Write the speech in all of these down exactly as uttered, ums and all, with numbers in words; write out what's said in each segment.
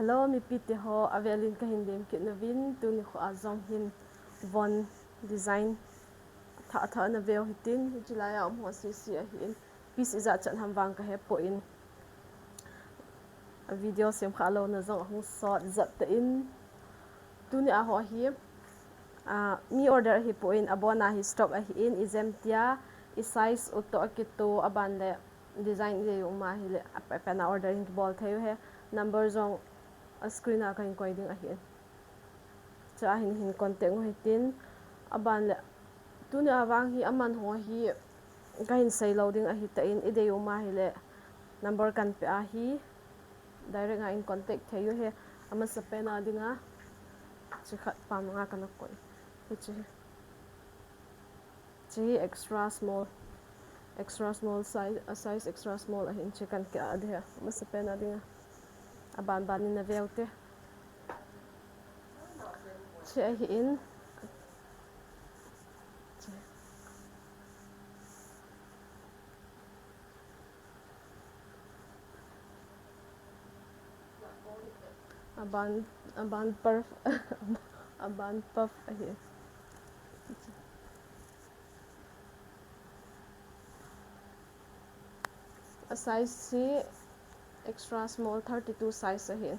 Hello, mipite ho, avelin kahin lemkit nauvin, tuni kho a jong hin von design thah thah naveu hitin, hiche laiya um ho sese ahin, piece ijat chan ham vang kahepoi, a video semkhah louna jong ahung sot jat tan, tuni a ho hi, ah, mi order ahipoi, abona hi stock ahin, ijemtia, i size u toh akitoh, aban le design idei um ahile, apen a order in kibol thei u ahi, number jong a screen a kahin koi ding ahin. Chua hin, hin contact u hitin, aban le, tuni a vang hi aman ho hi kahin sei lou ding ahitan, idei um ahile, number kahin pe ahi, direct a in contact thei u ahi, amasapen a dinga, hiche khat pam nga kana koi, hiche hi. Hiche hi extra small, extra small size, a size extra small ahin, hiche kahin ki-ah ding ahi, amasapen a dinga. Aban ban in naveu te. Hiche ahin. Aban, aban puff, aban puff ahi. A size hi extra small thirty-two size ahi.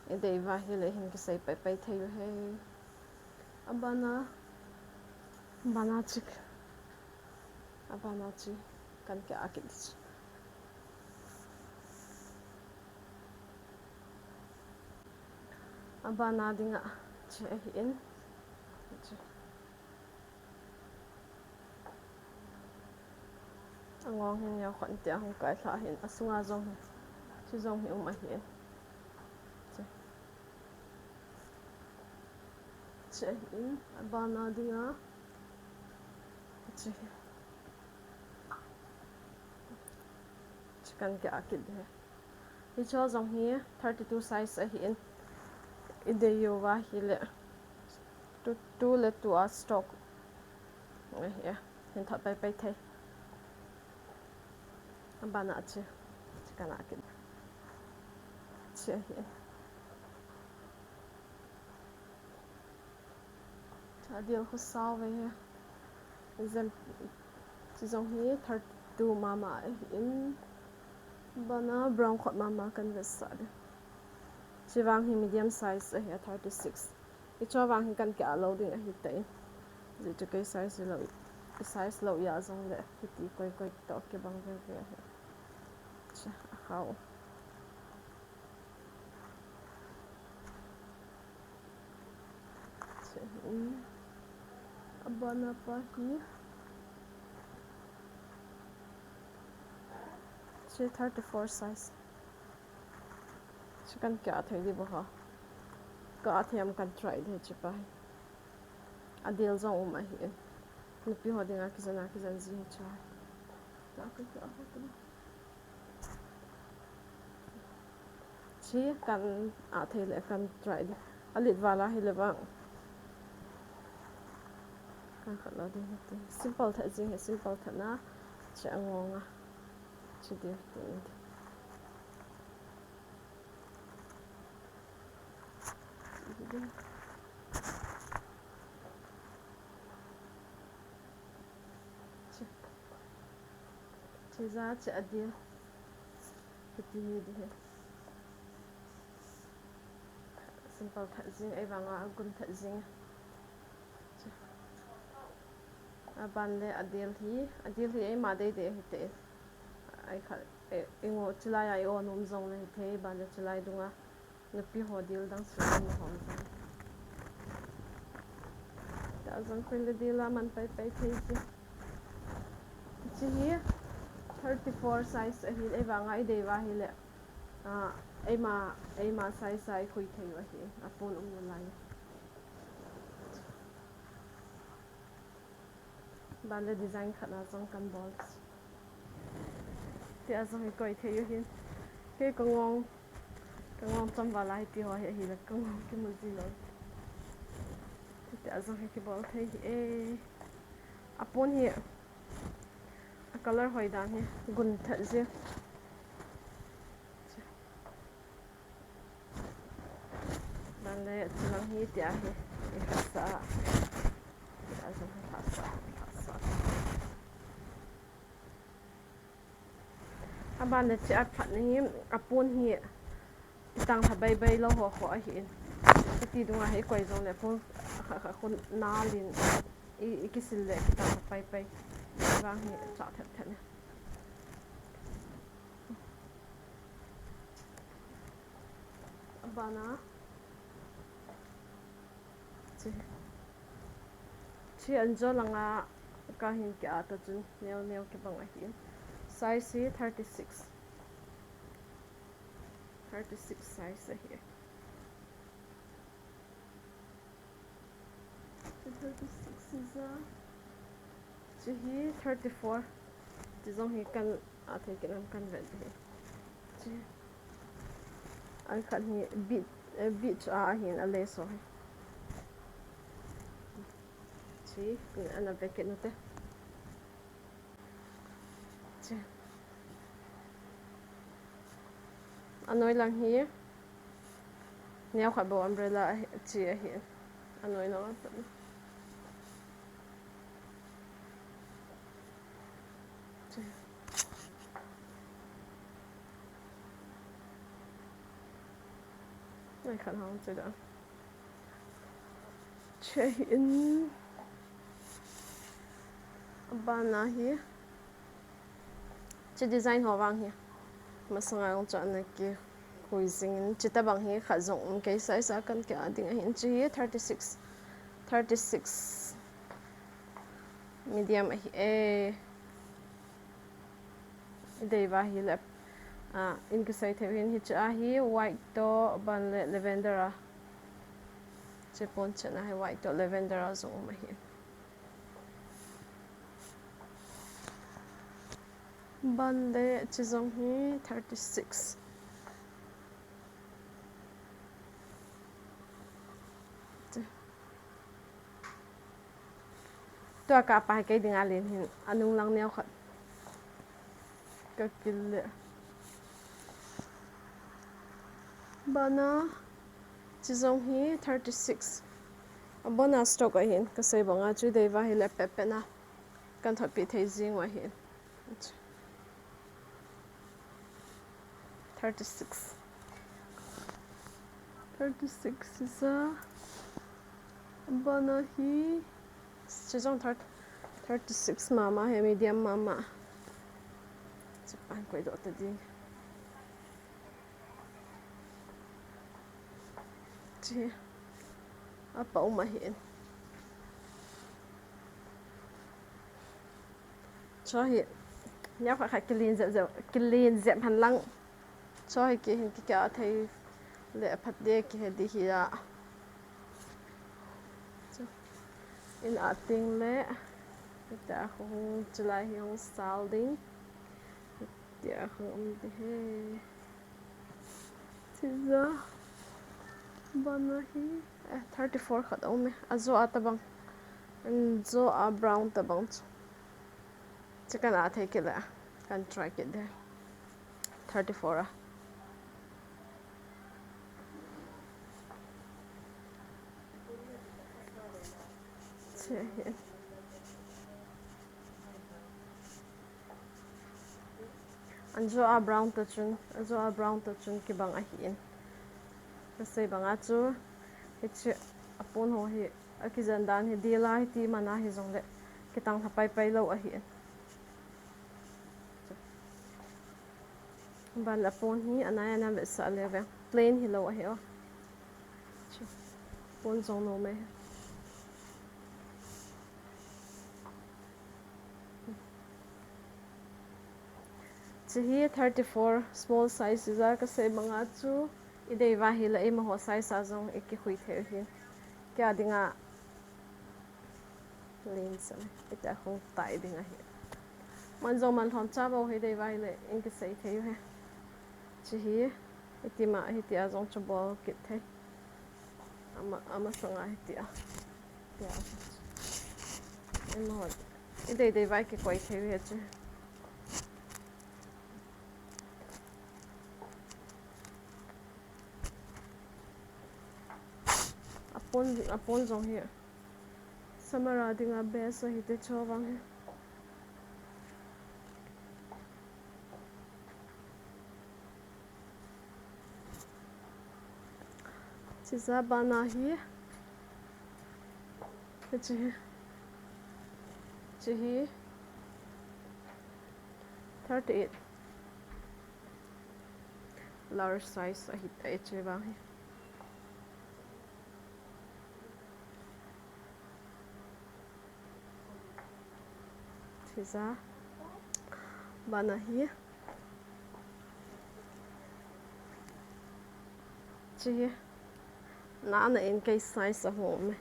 Idei uva ahile hin kisei pai pai thei u ahi. Abana, abana chu, abana chu kahin ki-ah kit ding chu. Abana dinga hiche ahin. Hiche. Angong hin neocha tia hung kailha ahin, asunga jong hi, hiche jong hi um ahin. Hiche. Hiche ahin, abana dinga. Hiche. Hiche kahin ki-ah kit ding ahi. Hiche jong hi thirty-two size ahin. Idei uva ahile, two, two le two a stock ahi, hin thah pai pai thei. Abana chu, chu kana kit. Chu ahi. Chu adel khu sao ve hi. Ijat, chu jong hi thirty-two mama ahin. Abana brown khop mama kahin vetsah ding. Chu vang hi medium size ahi, thirty-six. Hiche vang hi kahin ki-ah lou ding ahitan. Ajeh chu kei size lou, size lou a jong le, hiti koi koi toh kibang ve ve ahi. Chu, akhao. Chu, um, abana pa hi. Chu thirty-four size. Chu kahin ki-ah thei ding bou ham. Ka-ah thei ham kahin try ding chu pa hi. Adel jong um ahin. Nupi ho dinga kijen a kijen ji hi chu. Ta ka ki-ah ho tu. Chu kahin ah thei le kahin try ding. Alet val a hile vang. Kahin khat lou ding hiti. Simple tah jing hi, simple tah na. Chu angong a. Chu ding hiti. Chu, chu ja chu adel. Hiti hi ding hi. Simple tah jing, ahivanga agun tah jing. Chu. Aban le adel hi, adel hi eima deidei ahitan. Ai kha, e, ingo chilai a i-on um jong le hithei, aban le chilai dunga nupi ho dil dang chu um hom jong. Ta jong koi le dil a man pai pai thei chu. Chu hi thirty-four size ahi, ahivanga idei uva ahile, ah, eima, eima size a ikhui thei u ahi, apon um nalai. Aban le design khat na jong kahin bol. Tia jong hi koi thei u ahin. Kei kangong, kangong chomval a hiti ho hi ahile kangong kimu ji lou. Tia jong hi kibol thei ahi e. Apon hi, a color hoi dan hi, gun tah ji. Le, chulang hi tia hi, i khat sa, tia jong hi khat sa, khat sa. Aban le chia phat na hi, apon hi, kitang lha bai bai lou ho ho ahi in. Kiti dunga hi koi jong le pon kha kha khun na lin, i, i kisil le kitang lha pai pai. Vang hi cha thet thet ne. Abana. Chi. Chi anjo langa ka hin ki ata chun neo neo kibang ahi. Size hi thirty six. Thirty six size ahi. Chi thirty six is a. Chi hi thirty four. Chi jong hi kan a thei kit nam kan vet hi. Chi. An khat hi beach, eh, beach a ahin a lace ho hi. Chi, an a vet kit nute. Chi. Anoi lang hi. Neo khat bou umbrella ahi, chi ahi. Anoi lang a pat. Chi. Nai khat hong chi da. Chi in. Abana hi. Chi design ho vang hi. Masanga jong chu ana kikhui jing in. Chi tabang hi khat jong um kei size a kan ki a ding ahin. Chi hi thirty six. Thirty six. Medium ahi e. I dei va hi le. Ah, in kisei thei hin hiche a hi white to ban le lavender a. Chi pon chen a hi white to lavender a jong um ahi. Ban le chi jong hi thirty six. Tua ka pa kei dinga len hin anung lang neo khat. Ka kil le. Bana chi jong hi thirty six. Abona stock ahin ka sei banga chu dei va hi le pep pep na. Kan thot pi thei jing u ahin. Thirty six. Thirty six is a bana hi. Chi jong thirty, thirty six mama hi medium mama. Chi pan koi do ta ding. Chi. Apa uma hin. Cho hi, neo khat khat kilen jep jep, kilen jep hen lang. Cho hi kei hin kikah thei le aphat de kihe di hi a. Cho. In a ting le, ita hung chulai hi hung sal ding. Tia hung um di he. Chi ja. Bana hi, eh, thirty four khat a um e. Ajo a tabang. Ajo a brown tabang chu. Chi kan a thei kit le. Kan try kit de. Thirty four a. Chi hi. Ajo a brown ta chun, ajo a brown ta chun kibang ahin. Ka sei banga chu, hiche apon ho hi, akijen dan hi, dela hi ti mana hi jong le, kitang lha pai pai lou ahin. Ban apon hi, anai ana vetsah le ve, plain hi lou ahi o. Chu, pon jong nom e. Chi hi thirty four small size ja ka sei banga chu i dei va hi le ima ho size a jong i kikhui thei u hi. Kei a dinga len sa ita khong tai ding ahi. Man jong man lhom cha bo hi dei va hi le in kisei thei u hi. Chi hi iti ma hi tia jong chu bol kit thei. Ama, ama sanga hi tia. Tia. Emo. I dei dei vai kikoi thei u hi chu. Pon, a pon jong hi summer a dinga best ahi te chu vang hi. Chija bana hi. Hiche hi. Hiche hi. Thirty-eight. Large size ahi, ahi che vang hi. Chija bana hi. Hiche hi. Na na in kei size ahung um e.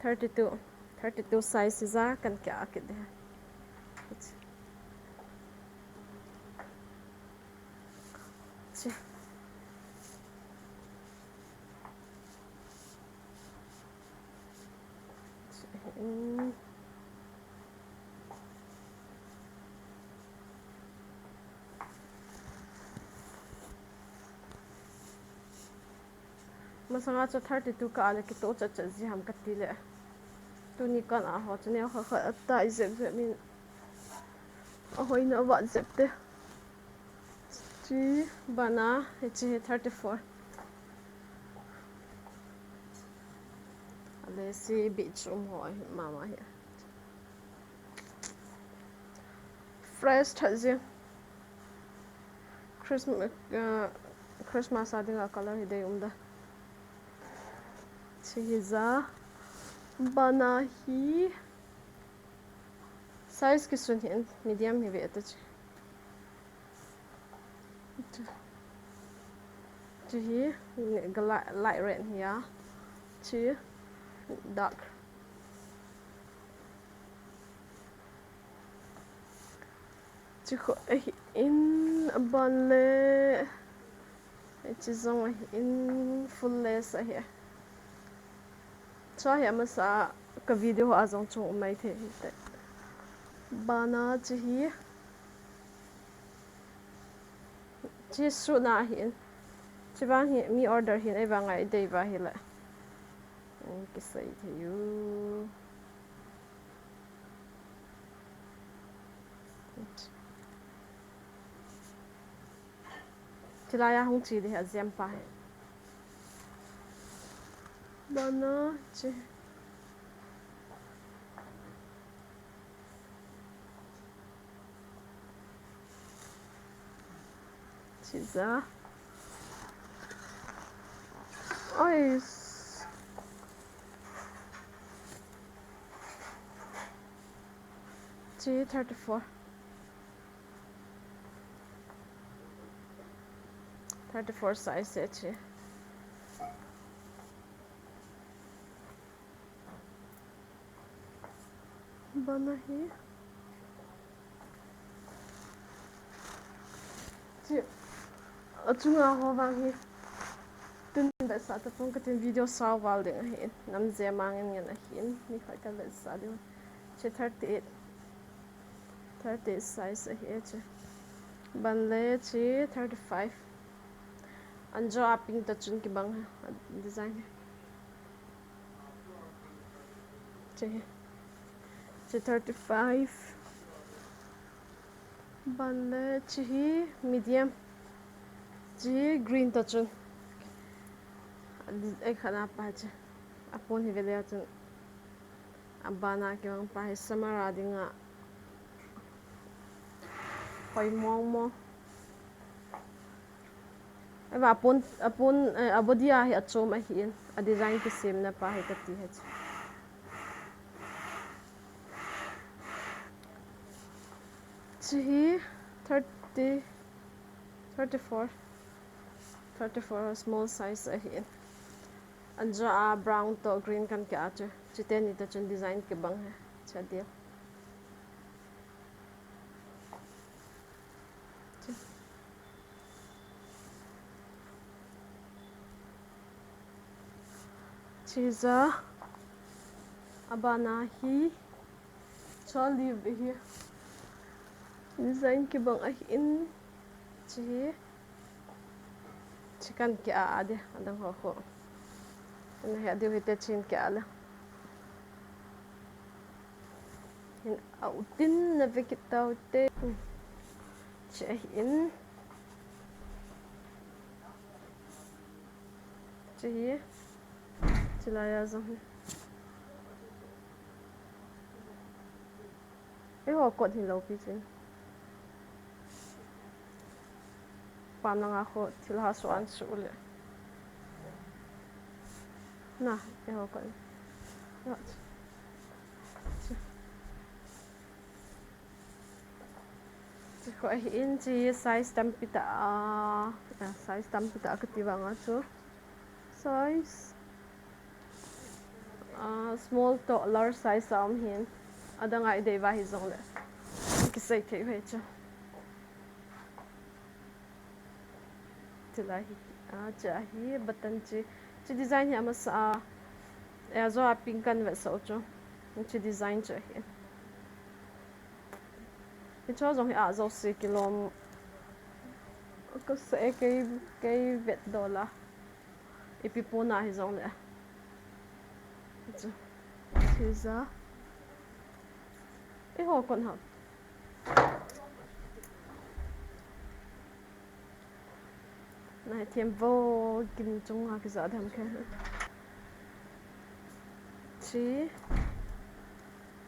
Thirty-two, thirty-two size ja kan kia kit de. Hiche. Masanga chu thirty-two ka a le kitoh chat chat ji ham kati le. Tuni kan a ho chu neo kha kha a tai jep jep min. A hoina a vat jep te. Hiche bana, hiche hi thirty-four. A lace bit chu um ho ahi mama hi. Fresh that jing. Christmas, uh, Christmas a dinga color hi dei um da. Hiche hi ja. Bana hi. Size kisun hin medium hi ve ta chu. Chu hi, ga li-, light red hi a. Chu dark. Chu kho ahi in, aban le. Hiche jong ahi in, full lace ahi. Chua hi amasa ka video a jong chung um mai thei hite. Bana chu hi. Chu suit na ahi in. Chu vang hi mi order hin ei vang a i dei va hi le. Kisei thei u. Chilai a hung chi di hi a jam pa hi. Bana chu. Chija. Oi. Chi thirty-four. Thirty-four size e chi. Bana hi. Chi. Achunga ho vang hi. Tun besa ta pon ka tin video sao val ding ahi. Nam je ma ngen ngen ahi. Mi khat ka besa ding. Chi thirty-eight. Thirty size ahi e chu. Ban le chu thirty-five. An jo a pink ta chun kibang ha, a design hi. Chu hi. Chu thirty-five. Ban le chu hi medium. Chu hi green ta chun. A di-, ei khat na pa chu. A pon hi ve le a chun. A bana kibang pa hi summer a dinga. Hoi mong mong. Eva a pon, a pon, eh, a body a hi a chom ahi in. A design kisemna pa hi kati hi chu. Chu hi thirty, thirty-four. Thirty-four small size ahi in. An jo a brown to green kan kia chu. Chuteni to chun design kibang hi. Cha dia. Chija. A bana hi. Chua live hi. Design kibang ahi in. Chi hi. Chi kan kia a de, adang ho ho. Nahet diu hite, chin kei a le. Hin a utin na ve kit tau te. Che ahin. Che hi. Che lai a jong hi. Eiho kot hi lopi chu. Pan langa kho thil ha suan su le. Na, eiho kot. Chu kho ahin, che size tampi tah a, ah, size tampi tah a kati vanga chu. Size, ah, small to large size a um hin. Adang a i dei uva hijongle kisei thei uve chu. Che lai hi, ah, che ahi, button che. Che design hi amasa a, eh, ajo a pink kan vetsah u chu. Che design che ahi. Hicho jong hi a jouse kilom. Kasei e, kei, kei vetdoh la. Ipi pona hijongle. Chu. Che ja. Eiho kot ham. Nai thempu gim chunga kija dem khe. Three.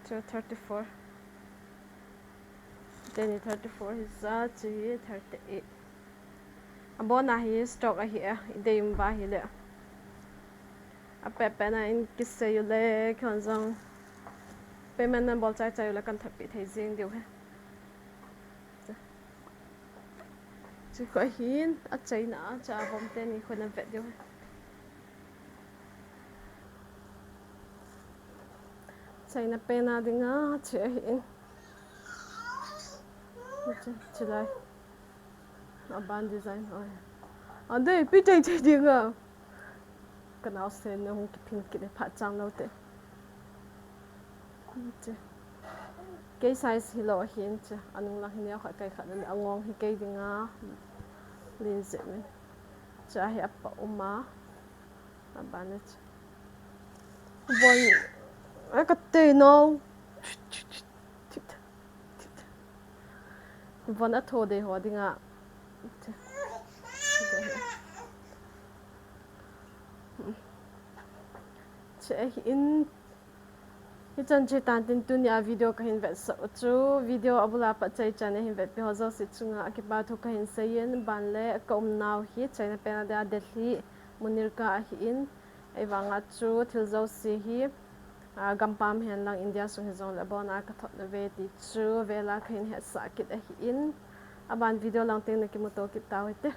Chu thirty-four. Teni thirty-four hija, chu hi thirty-eight. Abona hi stock ahi e, i dei um uva ahile. Apehpeh na in kisei u le, keiman jong payment na bol chaichai u le kan thotpi thei jing diu ahi. Chu kho ahin, achaina a, chu avom teni kho na vet diu ahi. Chaina pen a dinga, chu ahin. Chu, chu lai. Aban design hoi. Adei, ipi tei tei dinga. Kanaosen na hung kiphin kit e, phat chang lou te. Che. Kei size hilou ahin che. Anung lang hi neo khat kai khat le angong hi kei dinga. Lin jep in. Che ahi apa uma. Aban le che. Von. Ai ka tei no. Von a tho dei ho dinga. Che ahin. Hichan che tan tin tunia video kahin vetsah u chu, video abula pat chaichan a hin vetpi ho jouse chunga akipa thu kahin seiyin, aban le ka umnau hi China pen a dia Delhi, Munirka ahin, ahivanga chu thil jouse hi, ah, gampam hen lang India sung hijongle abona kathot nauve ti chu vela kahin hetsah kit ahin, aban video lang teng na kimuto kit tau hite.